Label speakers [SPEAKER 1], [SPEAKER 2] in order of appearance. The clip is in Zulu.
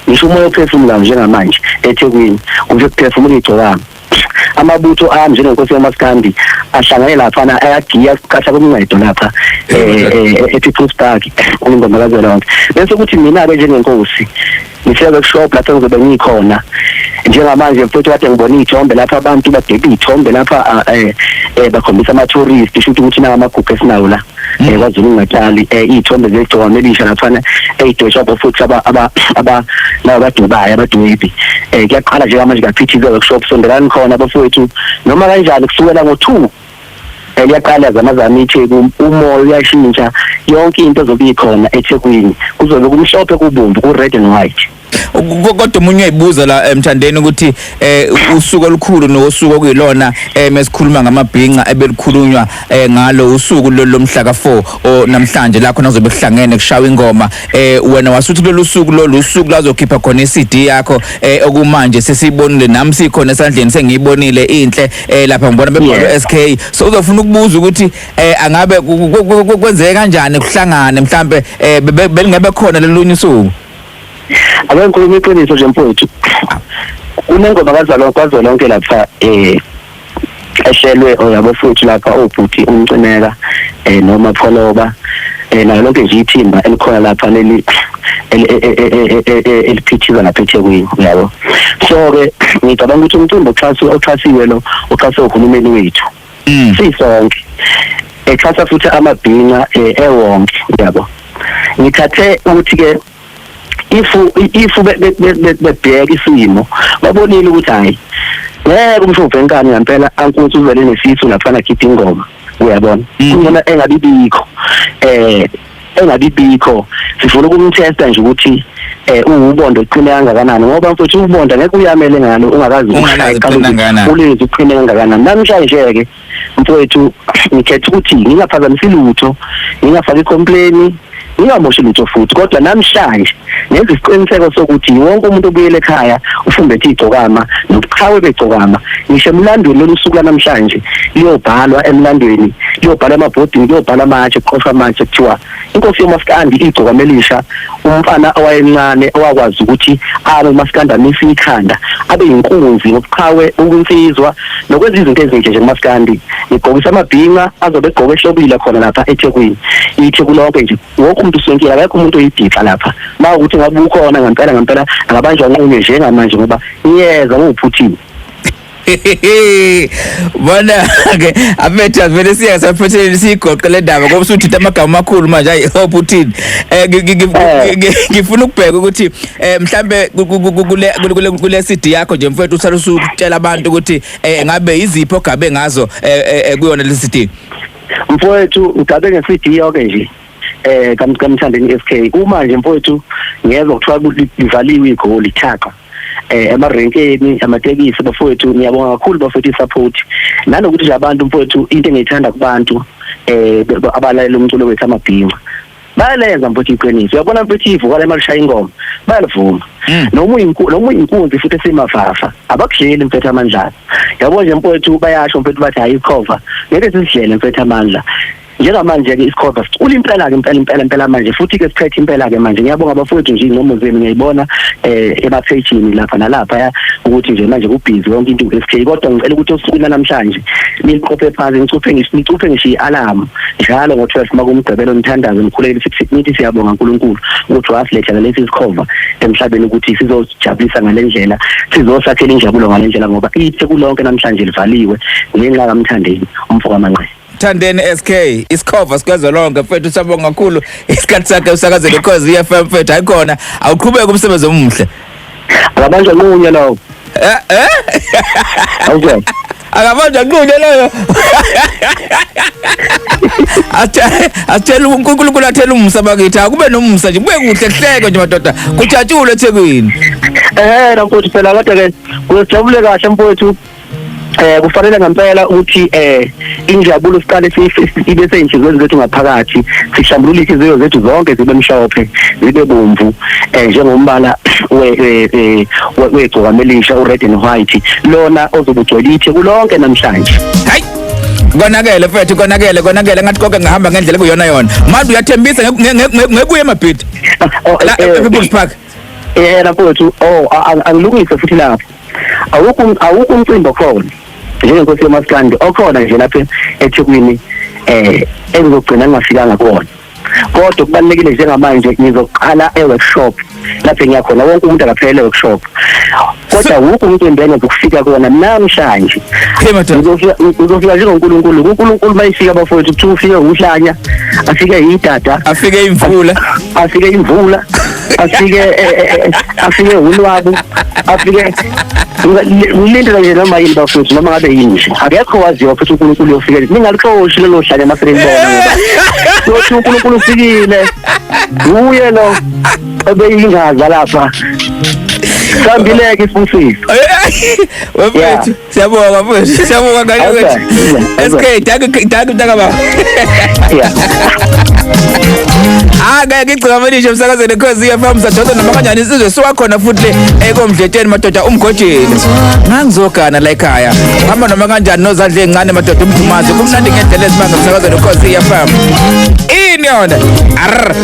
[SPEAKER 1] Ngisho umoya ophefumulayo njengamanje eThekwini kusho kuphefumula igcokama. Amabutho ami njengenkosi yamaskandi ahlangene laphana, ayagiya, siqatha kumncedo lapha e-People's Park kwingoma kazwelonke. Bese kuthi mina-ke njengenkosi ngise-workshop lapho ngizobe ngikhona njengamanje, mfowethu. Kade ngibona iy'thombe lapha, abantu badweba iy'thombe lapha, bakhombisa ama-tourist, shuthi ukuthi nangamagugu esinawo la KwaZulu Natal, iy'thombe zegcokama elisha laphana ey'dwetshwa futhi aba laba abadwebayo, abadwebi. Kuyaqala njengamanje, kuyaphithiza workshop. Sondelani khona, abafowethu, noma kanjani kusukela ngo-2 liyaqala zamazama iTheku, umoya uyashintsha, yonke into ezobe ikhona eThekwini kuzobe kumhlophe, kubomvu, ku-red and white.
[SPEAKER 2] Kodwa omunye uyayibuza la, Mthandeni, ukuthi usuku olukhulu nosuku okuyilona mesikhuluma ngamabhinca ebelikhulunywa ngalo usuku lolu lomhla ka4 o namhlanje la khona kuzobe kuhlangene kushawa ingoma, wena wasuthi lolu suku lolu usuku lazokhipha khona iCD yakho, okumanje sesiyibonile, nami sikhona esandleni, sengiyibonile, inhle, lapha ngibona bebhalwe SK. So uzofuna ukubuza ukuthi angabe kwenzeke kanjani kuhlangane, mhlambe belingebe khona lelunye usuku?
[SPEAKER 1] Ake ngikhuluma iqiniso nje, mfowethu. Kunengoma kazalonke kwazwelonke lapha ehlelwe oyabo futhi lapha obhuti umcineka noma Pholoba nayo lonke nje ithimba elikhona lapha leli eliphithiza lapha eThekwini, uyabo. So ke ngicabanga ukuthi umcimbi oxhasiwe, oxhasiwe lo, oxhaswe uhulumeni wethu sisonke, exhasa futhi amabhinca ewonke, uyabo. Ngithathe ukuthi ke if bebheka isimo, babonile ukuthi hayi, ngeke umshophe enkani ngempela ankunzi uvele nesisu laphana khipha ingoma, uyabona. Kungcono engabibikho, engabibikho. Sifuna ukumtesta nje ukuthi uwubondo uqine kangakanani, ngoba mfowethu ubonda ngeke uyamele ngalo ungakazi
[SPEAKER 2] Ungakazi uqine kangakanani.
[SPEAKER 1] Ulezi uqine kangakanani. Namhlanje ke, mfowethu, ngikhetha ukuthi ngingaphazamisi lutho, ngingafaki complain, ngingamoshi lutho futhi, kodwa namhlanje ngenza isiqiniseko sokuthi wonke umuntu obuyele ekhaya ufumbethe igcokama nobuqhawe begcokama. Ngisho emlandweni, lolu suku lanamhlanje liyobhalwa emlandweni, liyobhalwa emabhodini, kuyobhalwa amatshe, kuqoshwa amatshe, kuthiwa inkosi yomaskandi, igcokama elisha, umfana owayencane owakwazi ukuthi abe umaskandi, amise ikhanda, abe yinkunzi ngobuqhawe, ukunsizwa nokwenza izinto ezinhle nje kumaskandi. Ngigqokisa amabhinca, azobe egqoke ehlobile khona lapha eThekwini, iTheku lonke nje, wonke umuntu usonkile, akekho umuntu oyidixha lapha. Ma ukuthi ngabe ukhona ngempela ngempela, angabanjwa nqunye njengamanje, ngoba ngiyeza nguphuthini.
[SPEAKER 2] Bona ke afethu, avele siya saphethe siyigoqe le ndaba, ngoba usuthinta amagama amakhulu manje. Hayi, hope uthini, ngifuna ukubheka ukuthi mhlambe kule CD yakho nje, mfethu, usale usutshela abantu ukuthi ngabe iziphi ogabe ngazo kuyona le CD.
[SPEAKER 1] Mfowethu, ngigabe nge-CD yonke nje kaMthandeni SK. Uma nje, mfowethu, ngiyezwa kuthiwa livaliwe igoli thaqa emarenkeni amatekisi, bafowethu, ngiyabonga kakhulu, bafowethu, isupport nanokuthi nje abantu, mfowethu, into engiyithanda kubantu abalalela umculo wethu, amabhinca, bayalenza, mfowethu, iqiniso. Uyabona, mfowethu, ivuka lemalishaya ingoma, bayalivuma. Noma uyinkunzi futhi esimafafa, abakudleli, mfethu, amandla. Yabo nje, mfowethu, bayasho, mfethu, bathi hayi, ikhova ngeke sisidlele, mfethu, amandla. Njengamanje-ke isikhova sicula impela-ke, impela impela impela manje, futhi-ke siphethe impela-ke manje. Ngiyabonga, abafowethu, nje iy'ncomo zenu ngiyayibona emaphejini lapha nalapha, ukuthi nje manje kubhizi yonke into u-SK. Kodwa ngicela ukuthi osukwini namhlanje niliqophe phansi, nicuphe ngisho, nicuphe ngisho i-alarm njalo ngo-12 makumgqibelo, nithandaze, nikhulekele, nithi siyabonga uNkulunkulu ukuthi wasilethela lesi sikhova emhlabeni ukuthi sizojabulisa ngale ndlela, sizosakhela injabulo ngale ndlela, ngoba iTheku lonke namhlanje livaliwe ngenxa kaMthandeni umfo kaManqele.
[SPEAKER 2] Thandeni SK, isikhova sikazwelonke, mfethu, siyabonga kakhulu isikhathi sakhe usakazele Ukhozi FM, mfethu. Hayikhona, awuqhubeke umsebenzi omuhle.
[SPEAKER 1] Akabanjwa nqunye lowo.
[SPEAKER 2] Eh eh.
[SPEAKER 1] Awuzwa.
[SPEAKER 2] Akabanjwa nqunye loyo. Athe athela uNkulunkulu, athela umusa bakithi, akube nomusa nje, kube kuhle, kuhleke nje, madoda, kujatshulwe eThekwini.
[SPEAKER 1] Mfowethu, phela kodwa ke kuyojabule kahle, mfowethu. Kufanele ngempela ukuthi injabulo siqale ibe seyinhliziyweni zethu ngaphakathi, sihlambulule inhliziyo zethu zonke, zibe mhlophe, zibe bomvu njengombala wegcokama elisha, u-red and white lona ozobe ugcwele iTheku lonke namhlanje.
[SPEAKER 2] Hayi, konakele, mfethu, konakele, konakele. Ngathi konke ngahamba ngendlela ekuyona yona. Manje uyathembisa ngekuye eMabhida
[SPEAKER 1] Oh,
[SPEAKER 2] la e-People's Park?
[SPEAKER 1] Yena mfowethu, oh, angilungise futhi lapho. Awukho umcimbi okhona njengenkosi yomaskandi okhona nje lapha eThekwini engizogcina ngingafikanga kuwona. Kodwa kubalulekile njengamanje ngizoqala e-workshop lapho engiyakhona, wonke umuntu akaphelele e-workshop. Kodwa awukho umcimbi engizokufika kuwona namhlanje.
[SPEAKER 2] Hey madoda.
[SPEAKER 1] Ngizofika njengoNkulunkulu. UNkulunkulu mayifika bafowethu kuthiwa ufike uhlanya, afike idada,
[SPEAKER 2] Afike imvula.
[SPEAKER 1] Afike imvula, afike ulwabu, afike ngilindele nje noma yini bafowethu, noma ngabe yini nje. Akekho waziwa futhi uNkulunkulu uyofika. Ningalixoshi lelo hlanya mase nilibona ngoba yothi uNkulunkulu ufikile. Uye lo obeyingaza lapha. Sambileke isibusiso.
[SPEAKER 2] Wefethu, siyabonga mfethu. Siyabonga ngane
[SPEAKER 1] Okay,
[SPEAKER 2] kwethu.
[SPEAKER 1] yeah,
[SPEAKER 2] SK, dankie dankie mntaka baba.
[SPEAKER 1] Yeah.
[SPEAKER 2] Ah, ngeke igcika melishe emsakazweni Khosi FM, sadonsa noma kanjani isizwe siwakhona futhi le ekomdletsheni madoda umgojeni. Ngangizogana la ekhaya. Hamba noma kanjani nozandla ezincane madoda umdumazi, kumnandi ngendlela esimanga emsakazweni Khosi FM. Ini yona. Arr.